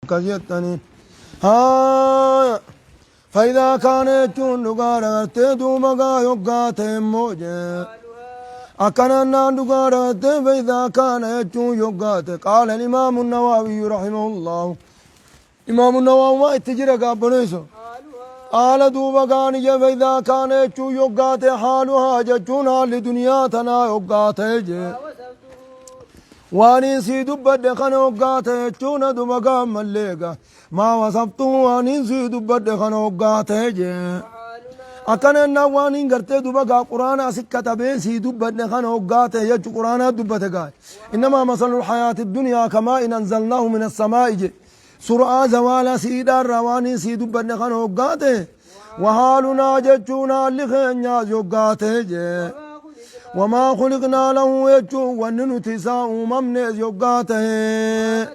Akkas jettaniin. Haaya. Faayidaa kaana jechuun dhugaadha gartee duuba gaa yoggaa ta'e immoo jee. Akkanaan naan dhugaadha gartee faayidaa kaana jechuun yoggaa ta'e. Qaala imaamu Nawaawiyyu rahimahullahu. Imaamu Nawaawii waa itti jira gaabboleessu. Qaala duuba gaani jee faayidaa kaana jechuun yoggaa ta'e haaluhaa jechuun haalli duniyaa tanaa yoggaa ta'e jee. Waaniin sii dubbadhe kana hoggaa ta'e jechuun aduma gaammallee egaa maa wasaftuu waaniin sii dubbadhe kana hoggaa ta'e jee. Akkana jennaan waaniin gartee duba gaa quraana asi katabee sii dubbadhe kana hoggaa ta'e jechu quraanaa dubbate gaa. Innamaa masalul hayaati duniyaa kamaa in anzalnaahu mina samaa'i je. Sur'aa zawaalaa siidhaarraa waaniin sii dubbadhe kana hoggaa ta'e. Wahaalunaa jechuun haalli keenyaas yoggaa ta'e jee. Wamaa khuliqnaa lahu jechuun wanni nuti isaa uumamnees yoggaa ta'e.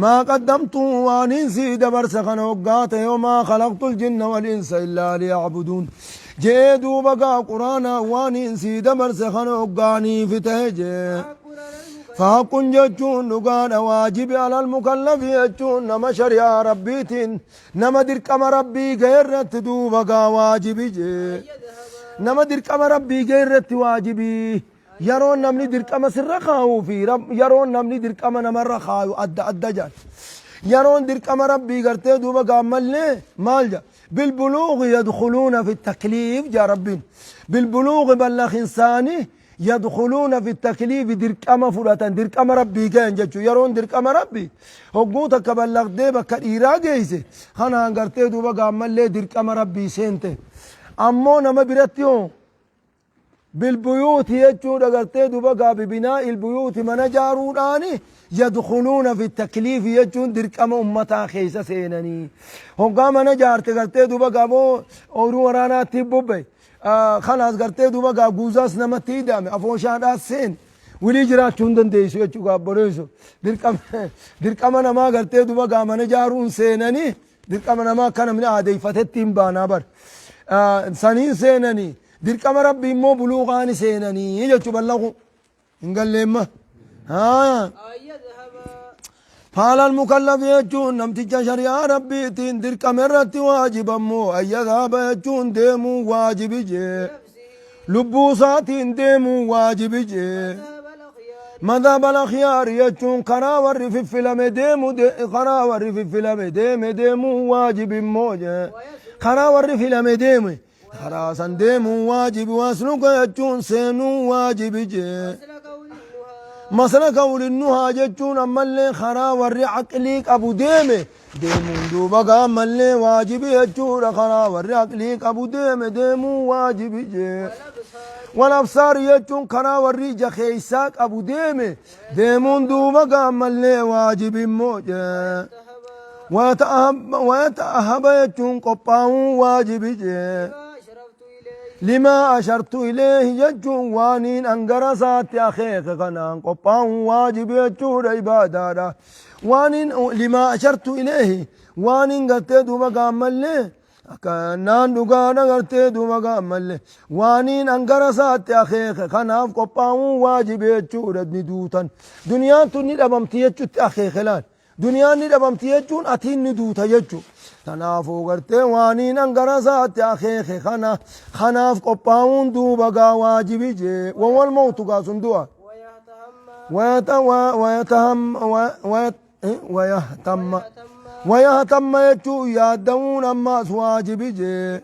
Maa qaddamtu waaniin sii dabarse kana hoggaa ta'e wamaa khalaqtul jinna wal insa illaa liya'buduun. Jee duuba gaa quraanaa waaniin sii dabarse kana hoggaaniifi ta'e jee. Fahaqqun jechuun dhugaadha waajibi alal mukallafi jechuun nama shari'aa rabbiitiin Nama dirqama Rabbii gahe irratti duuba gaa waajibi jee. Nama dirqama Rabbii gahe irratti waajibi. Yeroo namni dirqama sirra kaayuu fi yeroo namni dirqama namarra kaayu adda adda jedhan. Yeroon dirqama Rabbii gartee duuba gaammallee maal jedha? Bilbuluuqi yadkhuluuna fi takliif jedha Rabbiin. Bilbuluuqi ballaqinsaanii yadkhuluuna fi takliifi dirqama fudhatan dirqama rabbii gayan jechuu yeroon dirqama rabbi hogguu takka ballaqdee bakka dhiiraa geeyse kanaan gartee duuba gaammallee dirqama rabbii seente ammoo nama biratti hoo bilbuyuuti jechuudha gartee duuba gaa bibinaa ilbuyuuti mana jaaruudhaani yadkhuluuna fi takliifi jechuun dirqama ummataa keessa seenanii hoggaa mana jaarte gartee duuba gaaboo ooyiruu waraanaatti bobbaye Kalaas gartee duuba gaa guuzaas namatti hidhame afooshaadhaas seen wilii jiraachuu hin dandeessu jechuu gaa obboleessu dirqama namaa gartee duuba gaa mana jaaruun seenanii dirqama namaa akka namni aadeeffatetti hin baanaa bar saniin seenanii dirqama rabbi immoo buluuqaani seenanii jechuu ballaqu Hin galleemma. Haa. Faalal mukallaf jechuun namticha shari'aa rabbiitiin dirqame irratti waajibammoo ayyadaaba jechuun deemuu waajibi jee. Lubbuu isaatiin deemuu waajibi jee. Madhaba al-akhyaar jechuun karaa warri fiffilame deemu karaa warri fiffilame deeme deemuu waajibi immoo jee. Karaa warri filame deeme Karaa san deemuun waajibi wasluka jechuun seenuun waajibi jee. Maslaka ulinnuhaa jechuun ammallee karaa warri aqlii qabu deeme deemuun duuba gaammallee waajibi jechuudha karaa warri aqlii qabu deeme deemuun waajibi jee. Wal absaar jechuun karaa warri ija keessaa qabu deeme deemuun duuba gaammallee waajibi immoo jee. Wayata'ahaba jechuun qophaa'uun waajibi jee. Limaa ashartu ileehi jechuun waaniin an gara isaatti akeeke kanaan qophaa'uun waajibi jechuudha ibaadaadha. Waaniin limaa ashartu ileehi waaniin gartee duuba gaammallee Naan dhugaadha gartee duuba gaammalle waaniin an gara isaatti akeeke kanaaf qophaa'uun waajibi jechuudha ni duutan. Duniyaan tun ni dhabamti jechutti akeeke laal. Duniyaan ni dhabamti jechuun atiin ni duuta jechu. Kanaafuu gartee waaniin an gara isaatti akeeke kana kanaaf qophaa'uun duuba gaa waajibi jee. Wawwal mawtu gaa sun du'a. Wayahtamma wayahtamma jechuun yaadda'uun ammaas waajibi jee.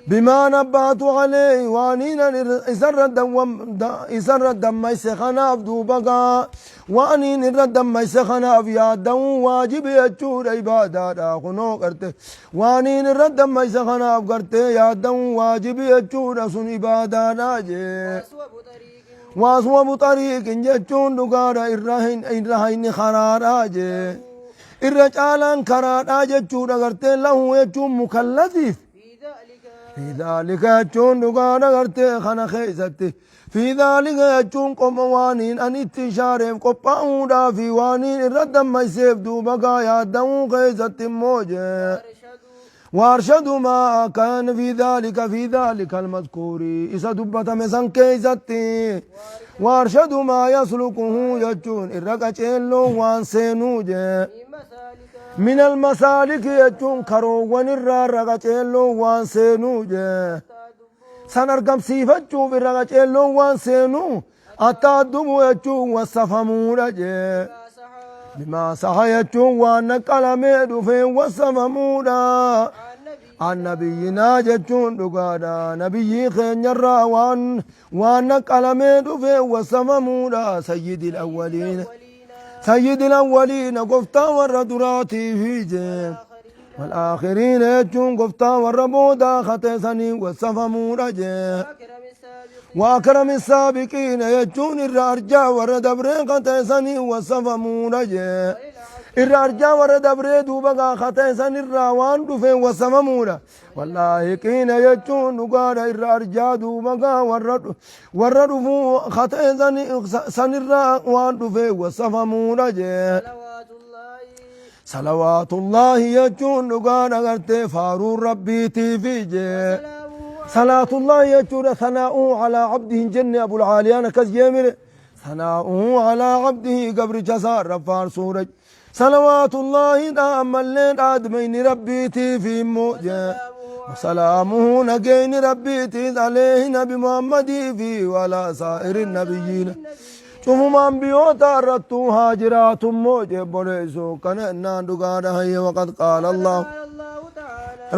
Bimaa nabbaatu alayhi waaniin an isarra dammayse kanaaf duuba gaa waaniin irra dammayse kanaaf yaadda'uun waajibi jechuudha ibaadaadha kunoo garte waaniin irra dammayse kanaaf gartee yaadda'uun waajibi jechuudha sun ibaadaadha jee. Waaswabu xariiqin jechuun dhugaadha irra hayni karaadha jee. Irra caalaan karaadha jechuudha gartee lahu jechuun mukallafiif. Fi dhaalika jechuun dhugaadha gartee kana keessatti. Fi dhaalika jechuun qoma waaniin an itti ishaareef qophaa'uudhaa fi waaniin irra dammayseef duuba gaa yaadda'uu keessatti immoo jee. Waarshadu maa kan fi dhaalika fi dhaalika almadkuuri isa dubbatame san keessatti waarshadu maa yaslukuhu jechuun irra qaceelloon waan seenuu jee. Min almasaaliki jechuun karoowwan irraa irra qaceelloon waan seenuu jee. San argamsiifachuuf irra qaceelloon waan seenuu attaaddubu jechuun wasafamuudha jee. Bimaa saha jechuun waan naqqalamee dhufeen wasafamuudha. An nabiyyinaa jechuun dhugaadha. Nabiyyii keenyarraa waan waan naqqalamee dhufeen wasafamuudha. Sayyidil awwaliina. Sayyidil awwaliina goftaa warra duraatiifi jee. Wal aakhiriina jechuun goftaa warra boodaa katee sanii wasafamuudha jee. Wa akrami saabiqiina jechuun irra arjaa warra dabree katee sanii wasafamuudha jee. Irra arjaa warra dabree duuba gaa katee sanirraa waan dhufeen wasafamuudha. Wallaahiqiina jechuun dhugaadha irra arjaa duuba gaa warra dhufuu katee sanirraa waan dhufeen wasafamuudha jee. Salawaatullaahi jechuun dhugaadha gartee faaruun rabbiitiifi jee. Salaatullaahi jechuudha sanaa'uu alaa abdihi hin jenne abul caaliyaan akkas jee mire. Sanaa'uu alaa abdihi gabricha isaa irra faarsuudha. Salawaatullaahi dha ammallee dhaadmayni rabbiitiifi immoo jee. Salaamuhu nageenyi rabbiitiis aleehi nabi Muhammadii fi walaa saa'irin nabiyyiina. Cufuma ambiyoota irrattuu haa jiraatu immoo jee obboleessoo kana innaan dhugaadha hayye waqad qaala Allah.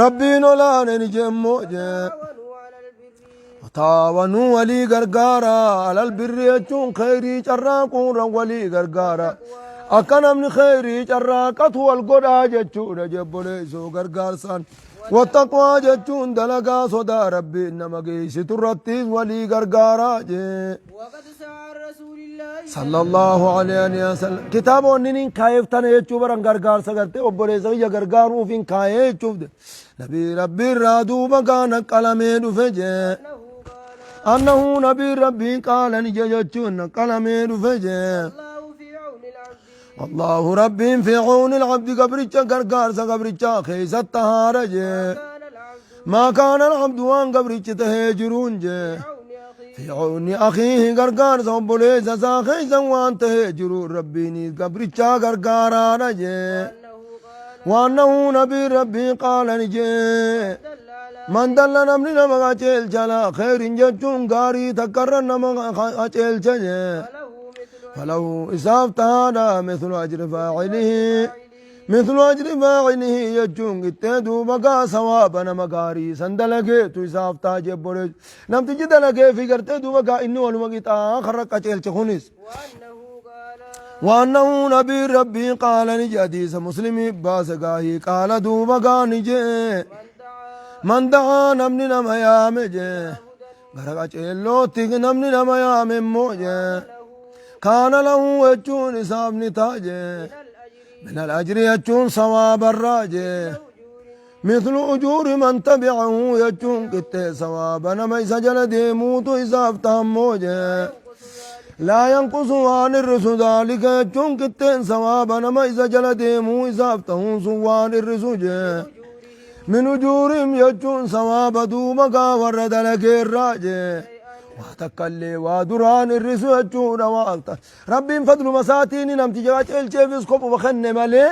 Rabbiin olaane ni jee immoo jee. Taawanuu walii gargaara alal birri jechuun kheyrii carraaquurra walii gargaara. Akka namni kheyrii carraaqatu wal godhaa jechuudha jee obboleessoo gargaarsaan. Wattaqwaa jechuun dalagaa sodaa rabbiin nama geessitu irrattis walii gargaaraa jee. وقد سعى رسول الله Sallallahu alayhi wa sallam. Kitaaba wanni niin kaayeef tana jechuu baran gargaarsa gartee obboleessa kiyya gargaaruuf hin kaayee jechuuf de. Nabii rabbii irraa duuba gaana qalamee dhufe jee. أنه قال Annahu nabii rabbiin qaala ni je jechuun qalamee dhufe jee. الله في عون العبد Allahu rabbiin fi cuuni alcabdi gabricha gargaarsa gabrichaa keessatti haara jee. كان العبد Maa kaana alcabdu waan gabrichi tahee jiruun jee. في عون أخيه Fi cuuni akhiihi gargaarsa obboleessa isaa keessa waan tahee jiruun rabbiinis gabrichaa gargaaraadha jee. وأنه قال Waannahu nabii rabbii qaala ni jee. دل على Man dalla namni nama qaceelcha alaa kheyrin jechuun gaarii takkarra nama qaceelcha jee. فله مثل فله isaaf tahaadha mithlu ajri faacilihi mithlu ajri faacilihi jechuun qixxee duuba gaa sawaaba nama gaarii san dalageetu isaaf taha jebboleessu namtichi dalagee fi gartee duuba gaa inni waluma qixaa karra qaceelche kunis. وأنه قال وأنه نبي ربي قال نجي حديث مسلم باس غاهي قال دوبا غا نجي من دعا من دعا namni nama yaame jee gara qaceellootti namni nama yaame immoo jee kaana lahu jechuun isaaf ni ta'a jee من الأجر min alajri jechuun sawaabarraa jee mithlu ujuuri man tabi'ahu jechuun qixxee sawaaba nama isa jala deemuutu isaaf tahammoo jee laa yanqusu waan irrisu dhaalika jechuun qixxeen sawaaba nama isa jala deemuu isaaf tahuun sun waan irrisu jee min ujuurim jechuun sawaaba duuba gaa warra dalageerraa jee waa takka illee waa duraan irrisu jechuudha waaqta rabbiin fadluma isaatiin namticha qaceelcheefis kophuma kenne malee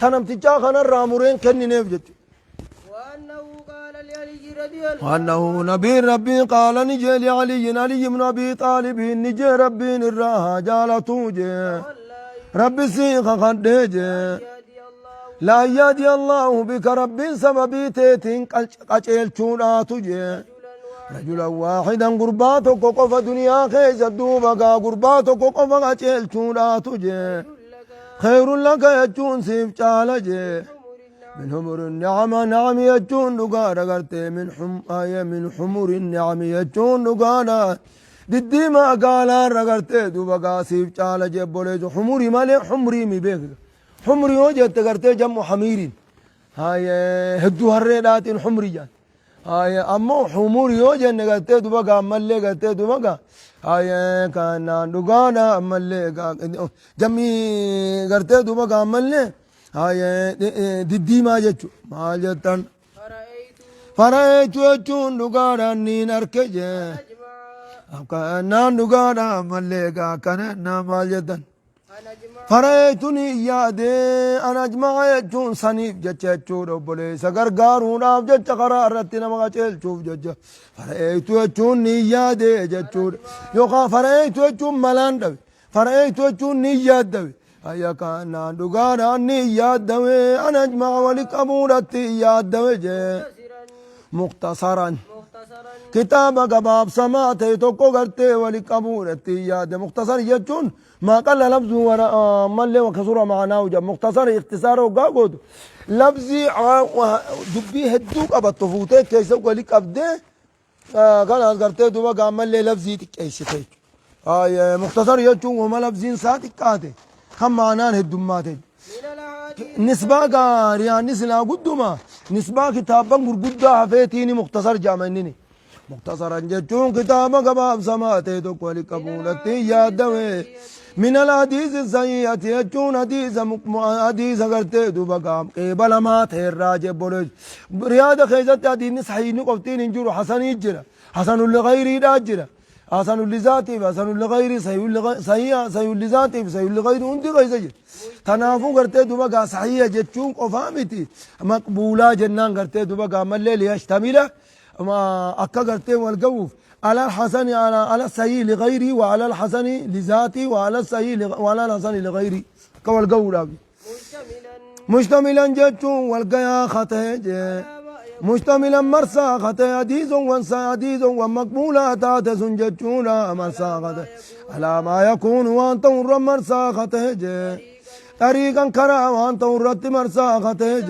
ta namtichaa kanarraa mureen kennineef jechuudha. وأنه قال لعلي رضي الله وأنه نبي ربي قال نجي لعلي علي بن أبي طالب نجي ربي نراها جالتو جي والله ربي سيخ خديجي يهدي الله لا يهدي الله بك ربي سببي تيتين قچيلچودhaatu jee رجلا رجلا واحدا واحدا gurbaa tokko qofa duniyaa keessa duuba gaa gurbaa tokko qofa qaceelchuudhaatu jee لك خير لك jechuun siif caala jee حمر النعم من حمر النعم نعم jechuun dhugaadha gartee min hum aya min حمر النعم jechuun dhugaadha diddiimaa gaalaarra gartee duuba gaa siif caala jee obboleessu xumurii malee xumrii mi beekta xumrii yoo jette gartee jammu xamiiriin haye hedduu harreedhaatiin xumrii jaan haye ammoo xumurii yoo jenne gartee duuba gaa ammallee gartee duuba gaa haye kanaan dhugaadha ammallee jammii gartee duuba gaa ammallee haye diddiimaa jechu maal jettan فرأيت fara'eetu jechuun dhugaadhaan niin arke jee أجمع akkanaan dhugaadha ammallee gaa akkana maal jettan. أن أجمع Fara'eetuni yaade an ajma'a jechuun saniif jecha jechuudha obboleessa gargaaruudhaaf jecha karaa irratti nama qajeelchuuf jecha fara'eetu jechuun ni yaade jechuudha yookaan fara'eetu jechuun malaan dhabe fara'eetu jechuun ni yaaddabe ayya kanaan dhugaadhaan ni yaaddawe an ajma'a wali qabuudhatti yaaddawe jee مختصرا muktasaran مختصرا kitaaba gabaabsamaa ta'e tokko gartee wali qabuudhatti yaade muktasar jechuun maa qalla lafzu mallee wakasura maanaa jedha muktasar ikhtisaara hoggaa gootu lafzii dubbii hedduu qabattu fuutee keessa wali qabdee kanaas gartee duba gaammallee lafzii xiqqeessite jechuudha. Muktasar jechuun wama lafziin isaa xiqqaate kan maanaan heddummaate. من الأحاديث Nisbaa gaariyaanni silaa gudduma nisbaa kitaabban gurguddaa hafeetiini muktasar jedhama innini. Muktasaran jechuun kitaaba gabaabsamaa ta'e tokko wali qabuudhatti yaadame. Min alhadiisi sahiihati jechuun hadiisa hadiisa gartee duuba gaam qeebalamaa ta'e irraa jebbolee. Riyaada keessatti hadiisni sahiihni qoftiin hin jiru hasanii jira. Hasanul ligayriidhaa jira. حسن لذاته حسن لغيره صحيح صحيح صحيح لذاته صحيح لغيره hundi keessa jira. Kanaafuu gartee duba gaa sahiha jechuun qofaa miti maqbuulaa jennaan gartee duba gaa mallee liyashtamila akka gartee wal ga'uuf على الحسن على الصحيح لغيره وعلى الحسن لذاته وعلى الصحيح وعلى الحسن لغيره كوال قول مشتملا مشتملا جتون والقيا خطيج على ما يكون مشتملا مرسى خطي حديث وانسى حديث ومقبولة تاتس جتون مرسى خطي على ما يكون وانت ور مرسى خطيج طريقا كرا وانت ورت مرسى خطيج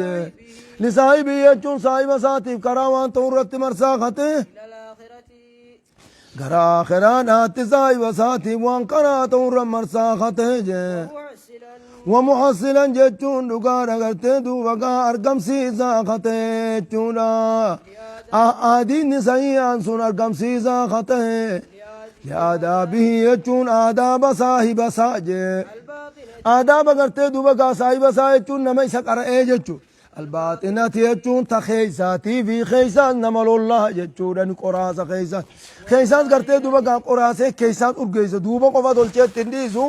لصاحبي يجون صاحب ساتي كرا وانت ورت مرسى خطي إلى الآخرة gara akhiraadhaatti saahiba isaatiif waan karaa ta'urra marsaa katee jee محسنا wamuhassilan jechuun dhugaadha gartee duuba gaa argamsiisaa katee jechuudha hadiisni sahiihaan sun argamsiisaa katee liaadaabihi jechuun aadaaba saahiba isaa jee الباطنة aadaaba gartee duuba gaa saahiba isaa jechuun nama isa qara'ee jechuudha. Albaaxinati jechuun ta keeysaatii fi keeysaan nama lollaa jechuudha ni qoraasa keeysaan. Keeysaan gartee duuba gaa qoraasee keeysaan urgeessa duuba qofa tolcheetti hin dhiisu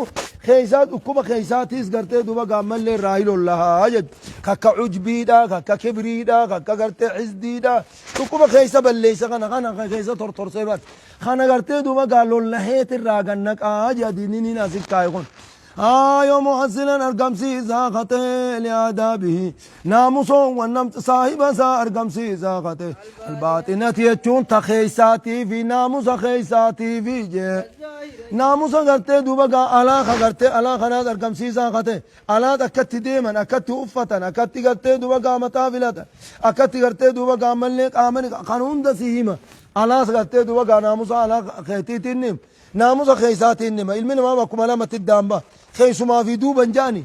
keeysaan dhukkuba keeysaatiis gartee duuba gaa mallee irraa hin lollaa jechuudha. Kakka cujbiidha kakka kibriidha kakka gartee xisdiidha dhukkuba keeysa balleessa kana kana keeysa tortorsee bar kana gartee duuba gaa lollaheet irraa gannaqaa jedhanii ni asii kaa'e kun. آيو محسنا أرقم سيزا خطي لآدابه ناموسو ونمت صاحب سا أرقم سيزا خطي الباطنة يجون تخيساتي في ناموس خيساتي في جي الظاهرة naamusa gartee duuba gaa alaa gartee alaa kanaas argamsiisaa kate alaat akkatti deeman akkatti uffatan akkatti gartee duuba gaa mataa filatan akkatti gartee duuba gaa mallee qaamani kan hunda si hima alaas gartee duuba gaa naamusa alaa keetiitiin nim naamusa keeysaatiin nima ilmi namaa bakkuma lamatti daamba keeysumaa fi duuban jaani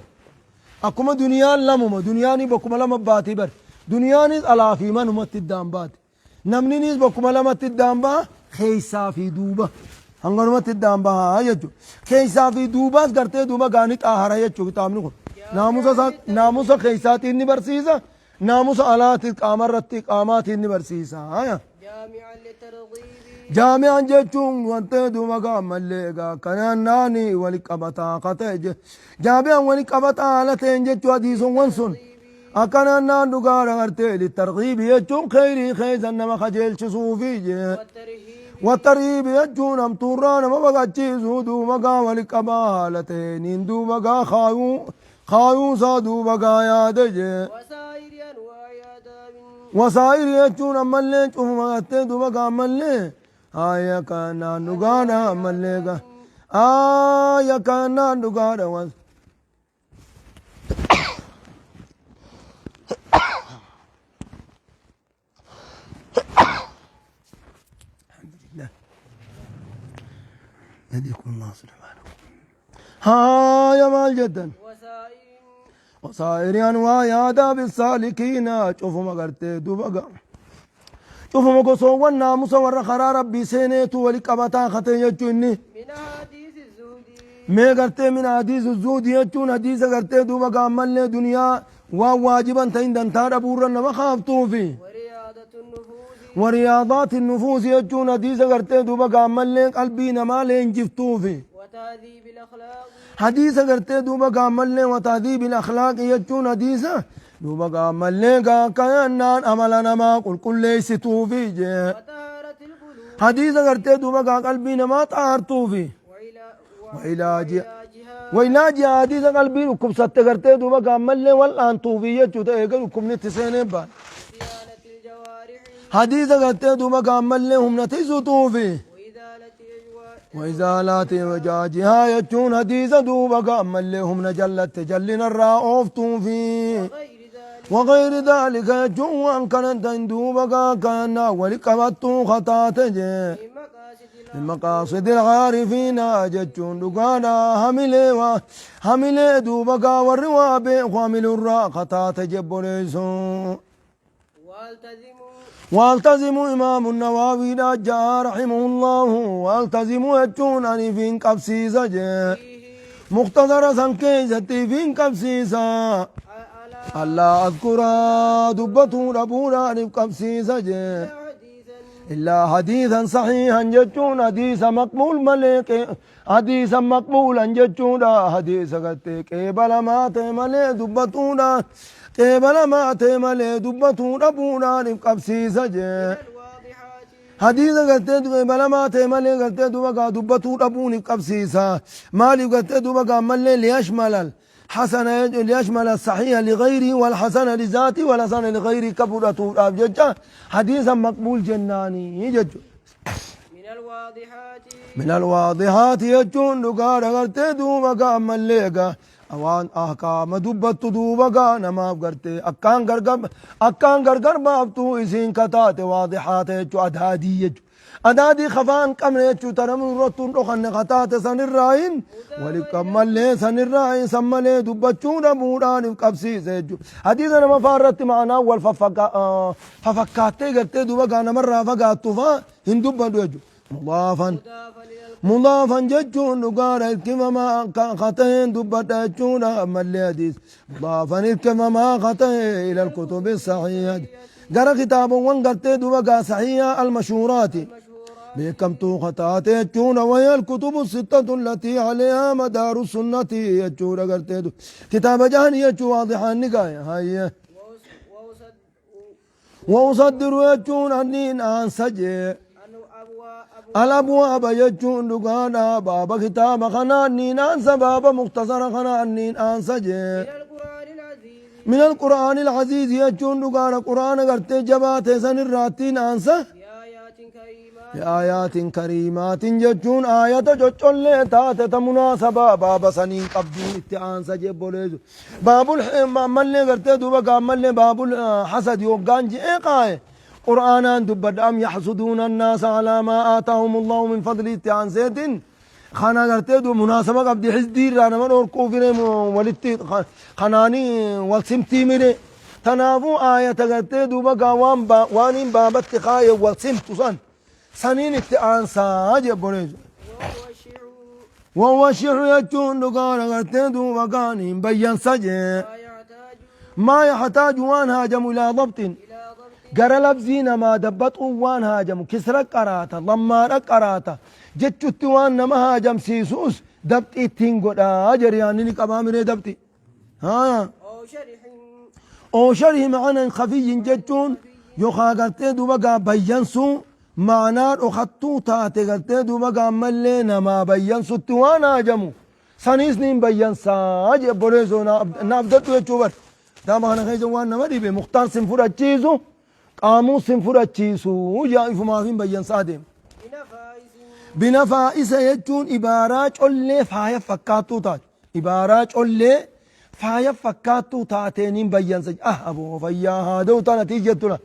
akkuma duniyaan lamuma duniyaan bakkuma lama baati bar duniyaanis alaa fi manumatti iddaan baati namninis bakkuma lamatti iddaan baha keeysaa fi duuba hanganumatti iddaan baha jechuudha keeysaa fi duubaas gartee duuba gaani xaahara jechuudha kitaabni kun naamusa isaa naamusa keeysaatiin ni barsiisa naamusa alaati qaamarratti qaamaatiin ni barsiisa haya. جامعا للترغيب Jaami'aan jechuun wanta duuba gaammallee egaa kanaan naani wali qabataa katee je jaami'aan wali qabataa haala ta'een jechuu hadiisowwan sun akkanaan naan dhugaadha gartee litargiibi jechuun kheyrii keessa nama kajeelchisuufi jee والترهيب wattariibi jechuun hamtuurraa nama baqachiisuu duuba gaa wali qabaa haala ta'eeniin duuba gaa kaayuu kaayuusaa duuba gaa yaade jee وسائر أنواع آداب wasaa'iri jechuun ammallee cufuma gartee duuba gaa ammallee aya kanaan dhugaadha ammallee gaa aya kanaan dhugaadha was alhamdulillah يهديكم الله سبحانه هايا maal jettan وسائر وسائر أنواع آداب السالكين cufuma gartee duuba gaa cufuma gosoowwan naamusa warra karaa rabbii seeneetu wali qabataa katee jechuu inni من أحاديث الزهد mee gartee min hadiisa zuhdi jechuun hadiisa gartee duuba gaammallee duniyaa waan waajiban ta'in dantaa dhabuurra nama kaaftuufi ورياضة النفوس wariyaadaati nufuusi jechuun hadiisa gartee duuba gaammallee qalbii namaa leenjiftuufi وتعليم وتهذيب الأخلاق. Hadiisa gartee duuba gaammallee watahdiibil akhlaaqi jechuun hadiisa duuba gaammallee gaakkanaan amala namaa qulqulleessituufi jee. وطهارة القلوب. Hadiisa gartee duuba gaa qalbii namaa xaartuufi. وعلاجها. Wailaaji hadiisa qalbii dhukkubsatte gartee duuba gaammallee wal'aantuufi jechuu ta'e eega dhukkubni itti seenee baan. صيانة الجوارح. Hadiisa gartee duuba gaammallee humna tiisutuufi. وإزالة وإزالات وجاجها jechuun hadiisa duuba gaammallee humna jallatte jallinarraa ooftuufi. وغير ذلك. وغير ذلك jechuun waan kanan ta'in duuba gaa kanaa wali qabattuu kataate jee. من مقاصد من مقاصد العارفين jechuun dhugaadha hamilee waa hamilee duuba gaa warri waa beeku hamilurraa kataate jebboleessu. والتزموا. والتزموا إمام النووي جاء رحمه الله والتزموا jechuun ani fiin qabsiisa jee. فيه. مختصر san keessatti fiin qabsiisa. على ألا أذكر dubbatuu dhabuudhaaniif qabsiisa jee. حديثا. إلا حديثا صحيحا jechuun hadiisa maqbuul malee hadiisa maqbuulan jechuudha hadiisa gartee qeebalamaa ta'e malee dubbatuudha qeebalamaa ta'e malee dubbatuu dhabuudhaaniif qabsiisa jee. من الواضحات. Hadiisa gartee qeebalamaa ta'e malee gartee duuba gaa dubbatuu dhabuuniif qabsiisa maaliif gartee duuba gaa mallee liyashmalal حسن ليشمل الصحيح لغيره والحسن لذاته والحسن لغيره كبرته ججا حديثا مقبول جناني جج. من الواضحات. من الواضحات jechuun dhugaadha gartee duuba gaa mallee gaa waan ahkaama dubbattu duuba gaa namaaf gartee akkaan gargar baaftu isiin kataate waadixaata jechuu adaadii jechuu adaadii khafaa hin qabne jechuu ta namni irrattu hin dhokanne kataate sanirraayin wali mallee sanirraayin san malee dubbachuu dhabuudhaaniif qabsiise jechuu hadiisa nama faa irratti ma'anaa wal fafakkaattee gartee duuba gaa namarraa fagaattu faa hin dubbadhu jechuu mudaafan. مضافا إلى مضافا jechuun dhugaadha hirkifamaa kataheen dubbadha jechuudha ammallee hadiis مضافا hirkifamaa katahee إلى الكتب الصحيحة gara kitaabawwan gartee duba gaa saxiiha المشهورات المشهورات. beekamtuu kataate jechuudha وهي الكتب الستة التي عليها مدار السنة jechuudha gartee kitaaba jahanii jechuu waadixaan ni gaaya hayye. وأصد وأصدر jechuun anniin aansa jee. أن أبواب الأبواب jechuun dhugaadha baaba kitaaba kanaa niin aansa baaba muktasara kanaa niin aansa jee. من القرآن العزيز. من القرآن العزيز jechuun dhugaadha quraana gartee jabaa ta'e san irraattiin aansa. بآيات كريمات. بآيات كريمات jechuun aayata coccollee taate ta munaasabaa baaba saniin qabduun itti aansa jebboleesu baabul ammallee gartee duuba gaammallee baabul hasad yoggaan je'ee qaaye qur'aanaan dubbadha أم يحسدون الناس على ما آتاهم الله من فضله itti aanseetin kana gartee du munaasaba qabdi xisdii irraa nama dhorkuufine walitti kanaanii wal simtii mire tanaafuu aayata gartee duuba gaa waan waaniin baabatti kaaye wal simtu san saniin itti aansaa jebboleesu. وأوشع. ووشح jechuun dhugaadha gartee duuba gaaniin bayyansa jee. ما يحتاج. ما يحتاج waan haajamu إلى ضبط. إلى ضبط. Gara labzii namaa dabbaxuu waan haajamu kisra qaraata lammaadha qaraata jechutti waan nama haajamsiisus dabxi ittiin godhaa jeriyaanni ni qabaa miree dabxi haa. أو شرح. أو شرح معنى خفي jechuun yookaan gartee duuba gaa bayyansuu maanaa dhokattuu taate gartee duuba gaa ammallee namaa bayyansutti waan haajamu saniis niin bayyansaa jebboleessoo naaf dadhu jechuu bar kitaaba kana keessa waan nama dhibe muktaar sin fudhachiisu qaamuu sin fudhachiisu yaa ifumaaf hin bayyansaa deema. بنفائس. بنفائس jechuun ibaaraa collee faaya fakkaattuu taate ibaaraa collee faaya fakkaattuu taateeniin bayyansa ah aboo fayyaa haa ta'u tanatii jettuna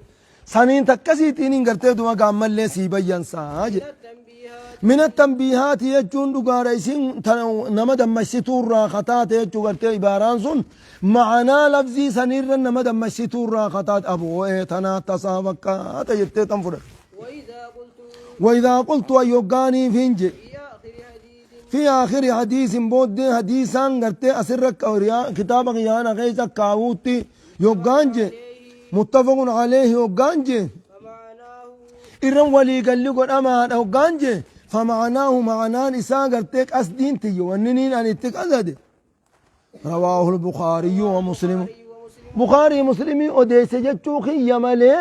saniin takkasiitiin hin gartee duma gaammallee sii bayyansaa jedhe. من التنبيهات. من التنبيهات jechuun dhugaadha isin nama dammaqsituurraa kataate jechuu gartee ibaaraan sun ma'anaa lafzii sanirra nama dammaqsituurraa kataate aboo ee tanaa tasaa fakkaata jettee tan fudhate. وإذا قلت. وإذا قلت أيوغاني فينجي في آخر حديث. في آخر حديث بود حديثا غرتي أسرك كتاب غيانا غيزا كاوتي يوغانجي متفق عليه يوغانجي فمعناه. إرن ولي قال لي قد أما يوغانجي. Fama'anaahu ma'anaan isaa gartee qasdiin tiyya wanni niin ani itti qasade rawaahu al-Bukhaariyyu wa Muslimu. Bukhaarii Muslimii odeesse jechuu kiyya malee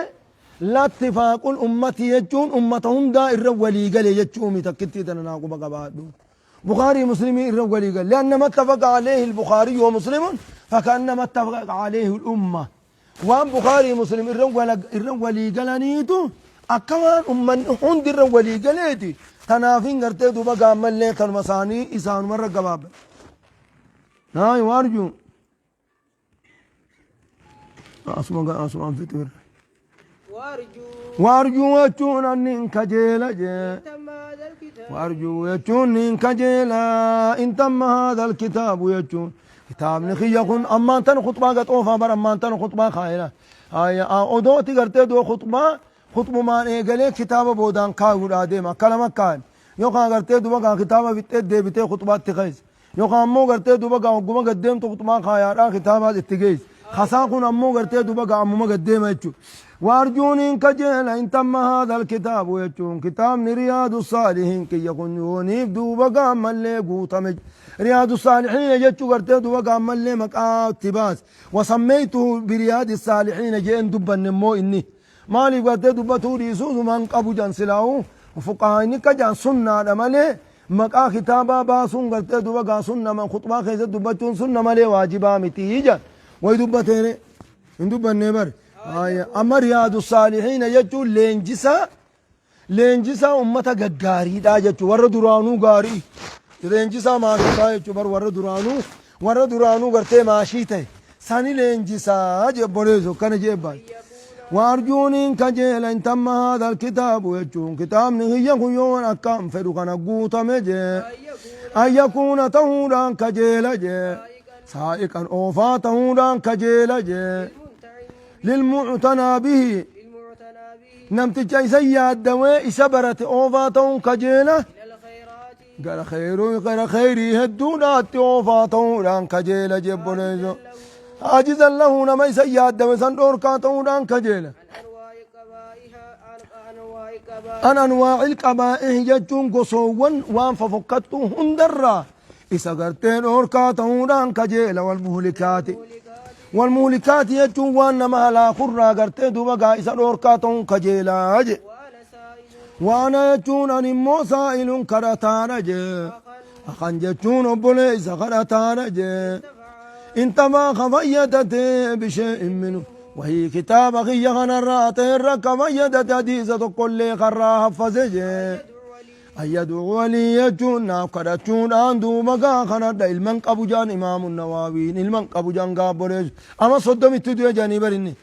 lattifaaqul ummati jechuun ummata hundaa irra walii gale jechuu mi takkittii tana naa quba qabaadhu. Bukhaarii Muslimii irra walii gale. Lianna mattafaqa alayhi al-Bukhaariyyu wa Muslimun faka'annama ittafaqa alayhi al-umma. Waan Bukhaarii Muslim irra walii galaniitu akka waan ummanni hundi irra walii galeeti. Tanaafin gartee duuba gaammallee kanuma isaanii isaanumarra gabaabba. Naay waarjuu. Asuma asumaan fixu irra. وارجو Waarjuu jechuun anni hin kajeela jee. تم هذا الكتاب Waarjuu jechuun ni hin kajeela in tamma haadha alkitaabu jechuun kitaabni kiyya kun ammaan tan khutbaa gaxoofaa bar ammaan tan khutbaa kaayela. Odooti gartee doo khutbaa khutbumaan eegalee kitaaba boodaan kaayuudhaa deema akka lama kaayan yookaan gartee duba gaa kitaaba fixxee deebitee khutbaatti keessa yookaan ammoo gartee duba gaa hogguma gaddeemtu khutbaa kaayaadhaa kitaabaas itti geessa. Kasaan kun ammoo gartee duba gaa ammuma gaddeema jechuudha. Waarjuun hin kajeela in tamma haadha alkitaabu jechuun kitaabni riyaadu saalihiin kiyya kun yooniif duuba gaammallee guutame. Riyaadu saalihiina jechuu gartee duuba gaammallee maqaa itti baase. Wasammeeytuhu biriyaadi saalihiina jeen dubbanne immoo inni. Maaliif gartee dubbatuu dhiisuu sumaan qabu jan silaa'u fuqahaani ka jan sunnaadha malee maqaa kitaabaa baasuun gartee duuba gaa sunna khutbaa keessatti dubbachuun sunna malee waajibaa miti jan. Way dubbateere hin dubbannee bare. Amma riyaadu saalihiina jechuun leenjisaa ummata gaggaariidha jechuun warra duraanuu gaarii leenjisaa maashotaa jechuun bar warra duraanuu gartee maashii ta'e sani leenjisaa jebboleessu akkana jeebbaan. Waarjuun hin kajeela in tamma haadha alkitaabu jechuun kitaabni kiyya kun yoon akkaan fedhu kana guutame jee. أن يكون An yakuuna ta'uudhaan kajeela jee. سائقا Saa'iqan oofaa ta'uudhaan kajeela jee. للمنتعي Lilmuctanaa bihi للمعتنى به namticha isa yaaddawee isa barate oofaa ta'uun kajeela. إلى الخيرات Gara khayrii gara khayrii hedduudhaatti oofaa ta'uudhaan kajeela jebboleeso. Ajizan lahu nama isa yaaddawe san dhoorkaa ta'uudhaan kajeela. عن أنواع قبائها عن أنواع قبائح An anwaa'il qabaa'ih jechuun gosoowwan waan fofokkattuu hundarraa isa gartee dhoorkaa ta'uudhaan kajeela wal muhlikaati. Wal muhlikaati jechuun waan nama halaakurraa gartee duuba gaa isa dhoorkaa ta'uun kajeelaa je. وأنا سائل Waana jechuun ani immoo saa'ilun kadhataadha jee. أخا Akan jechuun obboleessa kadhataadha jee. انتفع انتما خفيتت بشيء منه وهي كتاب خي خنرات الرك فيدت حديثة كل خرا حفظه يدعو لي أن يدعو لي يجون كرتون أندو مغا خنرد المن قبو جان إمام النواوي المن قبو جان قابرز أما صدام التدوية جاني برني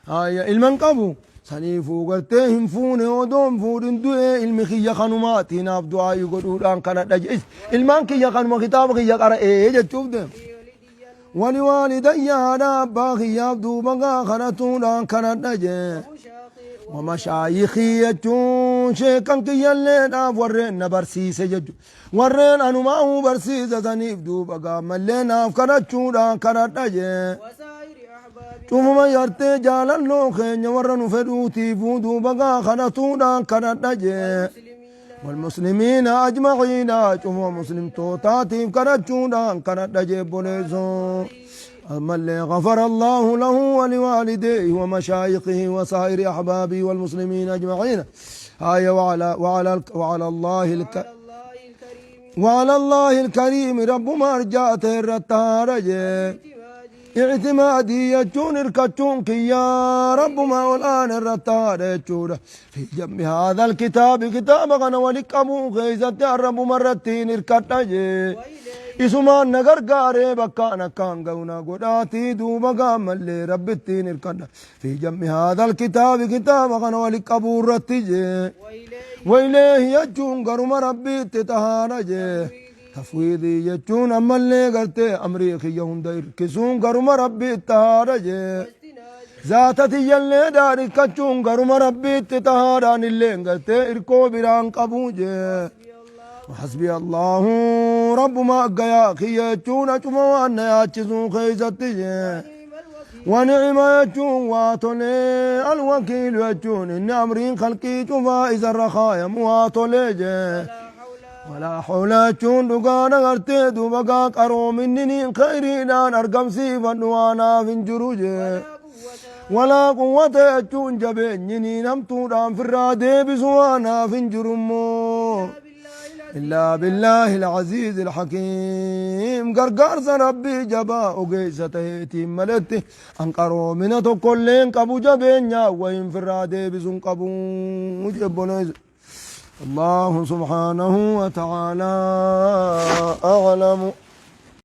هاي المن قبو سنيفو قرتهم فون ودوم فورن دوي المخي خنوماتي ناف دعاء يقولون أن كانت أجئس المان كي خنوما كتاب كي يقرأ إيه جتشوف ده ولدي ولوالدي haadha abbaa kiyyaaf duuba gaa kadhatuudhaan kadhadha jee. ومشاقي Wamashaayikii jechuun sheekan kiyyalleedhaaf warreen na barsiise jechuudha. Warreen anumaa'uu barsiise saniif duuba gaammallee naaf kadhachuudhaan kadhadha jee. وسائر أحبابي Cufuma yartee jaalalloo keenya warra nu fedhuutiifuu duuba gaa kadhatuudhaan kadhadha jee. المسلمين والمسلمين أجمعين شوفوا مسلم توتاتي كرتشونا كانت أجيب أما اللي غفر الله له ولوالديه ومشايخه وسائر أحبابه والمسلمين أجمعين هاي وعلى وعلى وعلى الله الك على الله الكريم وعلى الله الكريم رب ما رجعت الرتارج اعتمادي اعتمادي يجون اركتون يا رب ما والآن الرتار يجون في جنب هذا الكتاب كتاب غنى ولك أبو خيزة الرب مرتين اركتاجي وإليه isumaan na gargaaree bakkaan akkaan ga'u godhaatii duuba gaammallee rabbittiin irkadha fi jammi haadha alkitaabi kitaaba kana wali qabuu irratti jee وإليه waileehi jechuun garuma rabbiitti tahaadha jee tafwiidii jechuun ammallee gartee amrii kiyya hunda hirkisuun garuma rabbiitti tahaadha jee واستنادي zaata tiyyallee dhaadhikkachuun garuma rabbiitti tahaadhaan illee gartee irkoo biraan qabuu jee حسبي الله وحسبي الله رب ما أقيا خيتون أشوف وأنا ياتشزون خيزتي ونعم الوكيل ونعم يجون واتولي الوكيل يجون إن أمرين خلقي شوفا إذا الرخايا مواتولي ولا Walaa hawla jechuun dhugaadha gartee duuba gaa qaroominni niin khayriidhaan argamsiifadhu waanaaf hin jiru jee. Walaa quwwata jechuun jabeenyi niin hamtuudhaan firraa deebisu waanaaf hin jiru immoo. Illaa billaahi al-aziiz al-hakiim gargaarsa rabbii jabaa ogeessa ta'eetiin maletti an qaroomina tokkollee hin qabu jabeenyaa wayiin firraa deebisu hin qabu jebboleessa. الله سبحانه وتعالى أعلم.